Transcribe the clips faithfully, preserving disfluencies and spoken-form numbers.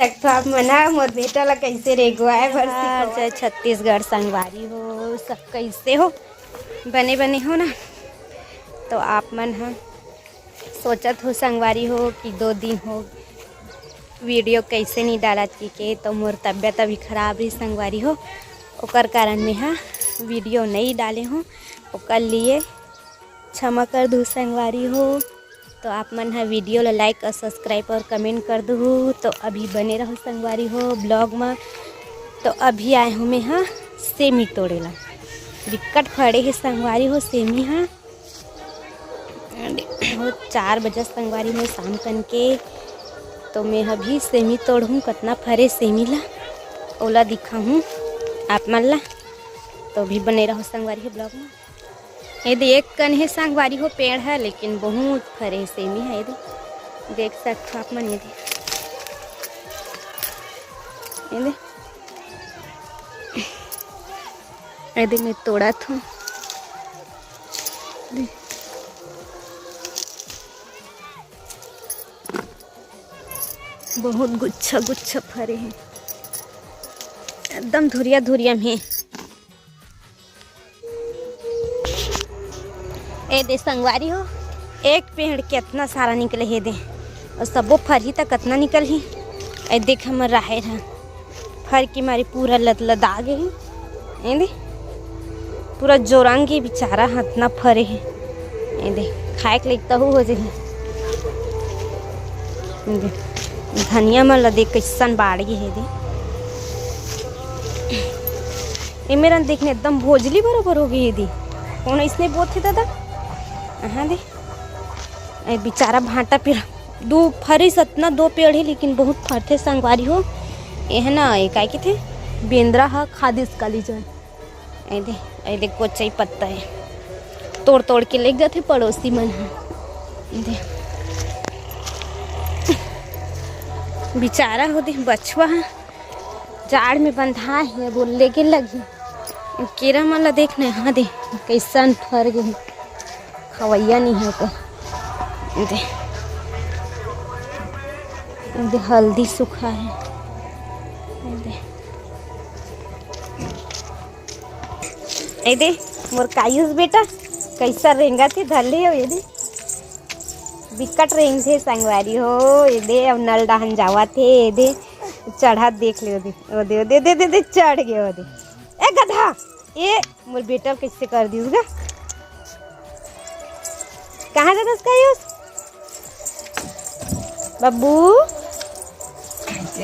तो आप मन ह मोर बेटा ला कैसे रेगवाए बर हाँ, सिखोवत जय छत्तीसगढ़ संगवारी हो, सब कैसे हो? बने बने हो ना? तो आप मन ह सोचत हो संगवारी हो कि दो दिन हो वीडियो कैसे नहीं डालत कि के, तो मोर तबीयत अभी खराब रही संगवारी हो, ओकर कारण में हा वीडियो नहीं डाले हो, ओकर लिए क्षमा कर दू संगवारी हो। तो आप मन ह वीडियो ला लाइक और सब्सक्राइब और कमेंट कर दू। तो अभी बने रहो संगवारी हो ब्लॉग में। तो अभी आए हूँ मैं हा सेमी तोड़े ला, बिकट फरे हे संगवारी हो सेमी हा। बहुत चार बजे संगवारी हो शाम कन के। तो मैं अभी सेमी तोड़हूँ, कतना फरे सेमी ला ओला दिखाहूँ आप मन ला। तो अभी बने रहो संगवारी हो ब्लॉग में। ये दे एक कन हे संगवारी हो पेड़ है, लेकिन बहुत फरे सेमी है। ये दे देख सकथो आप मन, ये दे, ये दे, ये दे मैं तोड़त हूँ। दे। बहुत गुच्छा गुच्छा फरे हे, एकदम धुरिया धुरिया में हे। ए दे संगवारी हो, एक पेड़ के इतना सारा निकले हे दे, और सबो फरही तक कतना निकलही। ए देख हमर राहेर ह फर के मारे पूरा लदलदा गे हे। ए दे पूरा जोरंग के बिचारा ह अतना फरे हे। ए दे खाए के लायक तहू हो जाही। ए दे धनिया मन ल दे कैसन बाढ़ गे हे दे। ए मेरन देखने एकदम भोजली बरोबर हो गई हे दी। कौन इसने बोत हे दादा? हाँ दे। ए बेचारा भांटा पेड़ दो फरिस अतना दो पेड़ हे, लेकिन बहुत फरथे संगवारी हो। ए है ना, ए काय कथे, बेंदरा ह खादिस काली जन। ए दे, ए दे कोचई पत्ता हे, तोड़ तोड़ के लेग जाथे पड़ोसी मन ह। ए दे बेचारा हो दे बछवा ह। जाड़ में बंधा हे, अब वो लेगे लगही। केरा मन ला देख ना, हाँ दे, कैसन फर गे हे, खवैया नहीं है तो। दे, दे हल्दी सूखा है। दे, ए दे, मोर कायुस बेटा, कैसा रेंगत हे, धर ले हो, ये दे। बिकट रेंगथे संगवारी हो, ए दे, अब नल डहन जावत हे, ए दे, चढ़त देख ले, ओ दे, ओ दे, ओ दे, दे, दे, दे, चढ़ गे, ओ दे। ए गधा, ए, मोर बेटा ल कैसे कर दिस गा? कहाँ जाथस कायुस? बब्बू,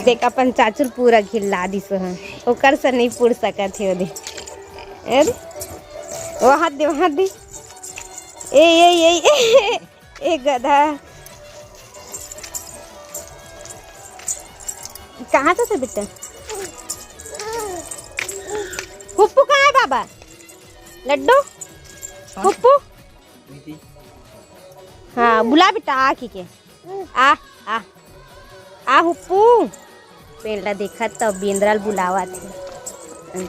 देख अपन चाचू ल पूरा घिल्ला दिस ह, ओकर से नहीं पुड़ सकत हे, ओ दे। ए दे, ओ हाथ दे, ओ हाथ दे। ए, ए, ए, ए, ए गधा। कहाँ से, से बेटा? हुप्पू कहाँ है बाबा? लड्डू? हुप्पू? हाँ, बुला बेटा, आ की के। आ, आ। आ हुप्पू। पेड़ ला देखत त बेंदरा ल बुलावत हे।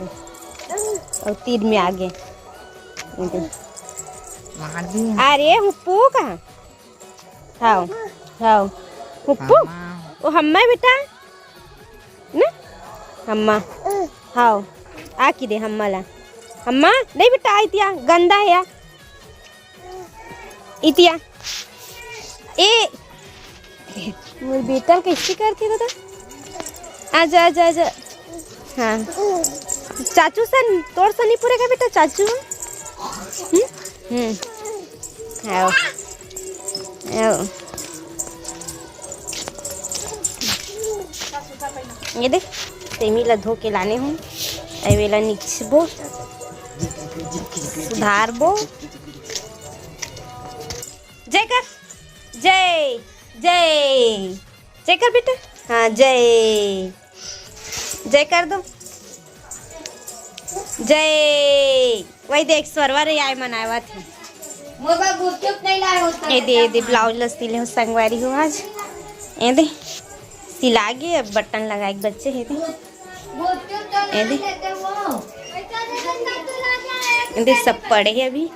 अउ तीर में आगे। अरे हुप्पू कहाँ? हाव, हाव। हुप्पू? ओ हम्मा बेटा? ना? हम्मा। हाव। आ की दे हम्मा ला। हम्मा, नहीं बेटा, आ इतिया, गंदा है या। इतिया। ए, मोर बेटा कैसे करथे दादा? आजा, आजा, आजा। हाँ। चाचू सन, तोर सनी पूरे का बेटा चाचू? हम्म? हम्म। आओ। आओ। ये दे, सेमी ला धो के लाने हूँ। अउ एला निचबो, सुधारबो। जय कर, जय, जय, जय कर बेटा। हाँ, जय, जय कर दो। जय। वही देख, स्वरवा रे आय मनावत हे। मोर बर गुपचुप नहीं लाए होता। ए दे, ए दे, ब्लाउज ला सिले हो संगवारी हो आज। ए दे, सिला गे, अब बटन लगाए के बच्चे हे दे। गुपचुप तो ए दे। नहीं लेते वो। ए दे, सब पड़े हे अभी।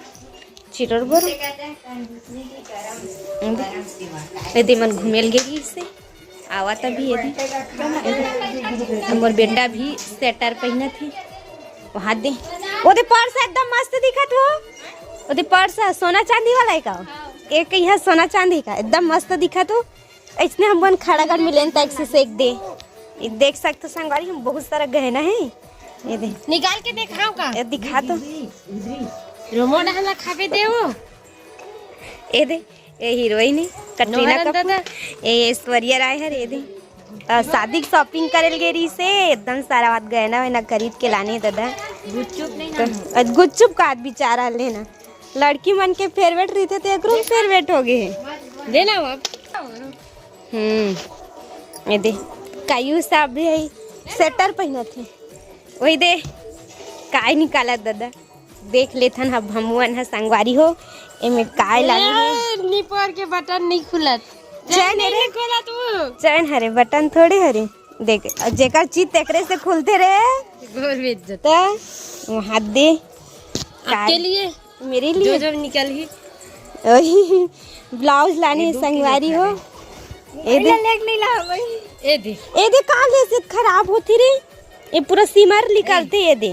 चिरर बर। ए दे, ए दे मन घूमेल गे रहिस हे। आवा तभी ये दे। मोर बेटा भी स्वेटर पहनत हे। वहाँ दे, वो दे पर्स एकदम मस्त दिखत हो। वो दे पर्स सोना चांदी वाला है का? एक यहाँ सोना चांदी का एकदम मस्त दिखत हो। इसने हमन खड़ागढ़ मिलेन टैक्सी से एक दे। ये देख सकते हो संगवारी, हम बहुत सारा गहना है। ये दे, निकाल के देखाओ का? ये दिखा तो। रोमो डहला खाबे देवो। ये दे, ये हीरोइन है कटरीना नोहरन कपूर। दादा। ये ऐश्वर्या राय हर। ये दे, अ, शादी के शॉपिंग करे ल गे रही से एकदम सारा बात गहना वहना खरीद के लाने दादा। गुपचुप नहीं तो ना। अ, गुपचुप का आज बिचारा लेना, लड़की मन के फेवरेट रहिथे तो एकरो फेवरेट हो गए है। लेना हो अब। हम्म, ये दे, कायू साहब भी है, स्वेटर पहनत है। वही दे, काय निकालत दादा, देख लेथन अब हमन ह संगवारी हो, एमे काय लागे हे। ए, निपर के बटन नहीं खुलत। चैन चैन रे। नहीं खुलत वो। चैन हरे, बटन थोड़े हरे। देख, जेकर चीज तेकरे से खुलते रे। गोर बेइज्जत। त वहाँ दे। आपके लिए? मेरे लिए? जो जब निकल ही। ओही, ब्लाउज लाने संगवारी हो। ए दे। लेग नहीं ला भाई। ए दे। ए दे, का ले से खराब होती रे? ये पूरा सीमर निकालते, ए दे।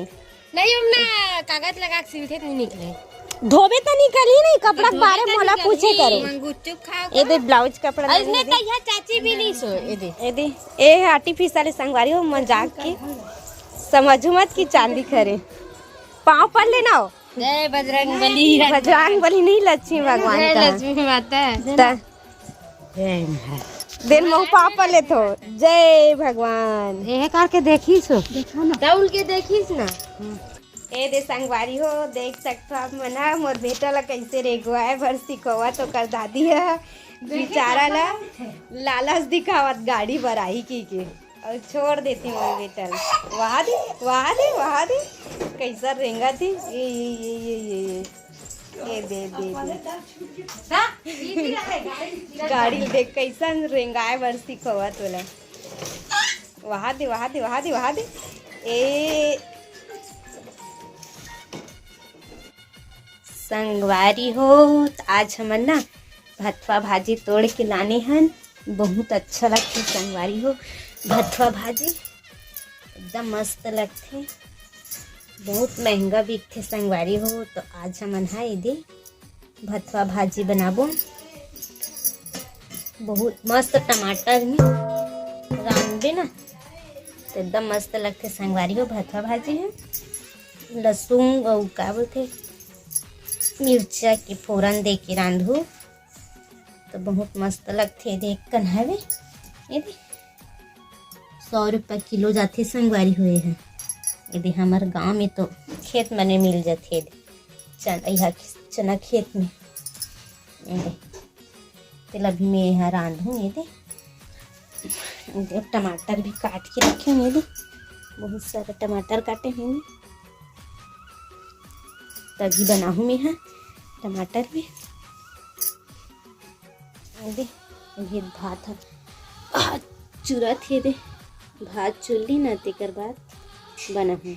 नहीं, हम ना कागज लगा के सिलथे तो नहीं निकले। धोबे तो निकली नहीं, कपड़ा के बारे मोला पूछे करो। गुपचुप खाओ ए दे, ब्लाउज कपड़ा अरे नहीं नहीं, दे। तो यह चाची भी नहीं सो, ए दे। ए दे, ए आर्टिफिशियल संगवारी हो, मजाक के। समझो मत कि चांदी खरे। पाँव पर लेना हो। जय बजरंग बली। बजरंग बली नहीं, लक्ष्मी भगवान जय का। लक्ष्मी माता। त जय महाराज। दिन महू पाँव पर लेथो। जय भगवान। ये करके देखी सो। दौड़ के देखिस ना। ए दे संगवारी हो, देख सकथो आप मन ह, मोर बेटा ला कैसे रेंगवाए बर सिखोवत ओकर दादी ह। बेचारा ला लालच दिखावत गाड़ी बर आही की के, अउ छोड़ देती मोर बेटा ला। वहा दे, वहा दे, वहा दे, कैसा रेंगत हे। ये, ये, ये, ये, ये, ये। ए दे, दे, दे। गाड़ी देख कैसन रेंगाए बर सिखोवत ओला। वहा दे, वहा दे, वहा दे, वहा दे। ए संगवारी हो, त आज हमन ना भथवा भाजी तोड़ के लाने हन। बहुत अच्छा लगथे संगवारी हो भथवा भाजी, एकदम मस्त लगथे। बहुत महंगा बिकथे संगवारी हो। तो आज हमन हा एदे भथवा भाजी बनाबो। बहुत मस्त टमाटर में रांधबे ना, तो एकदम मस्त लगथे संगवारी हो भथवा भाजी है। लहसुन अउ का बोलथे, मिर्चा के फोरन दे के रांधहू, तो बहुत मस्त लगथे। देख कन हवे, ये दे, सौ रुपया किलो जाथे संगवारी हो ये है। ये दे, हमर गांव में तो खेत मने मिल जाथे, ये दे, चन-, इहा चना खेत में। ये दे, तेला भी मैं यहाँ रांधूँ। ये दे, ये दे, टमाटर भी काट के रखे हूँ। ये दे, बहुत सारा टमाटर काटे हूँ मैं, तभी बनाहूँ मैं यहाँ टमाटर भी। ये दे, ये भात ह, भात चुरत हे दे, भात चुल्ली ना, तेकर बाद बनाहूँ।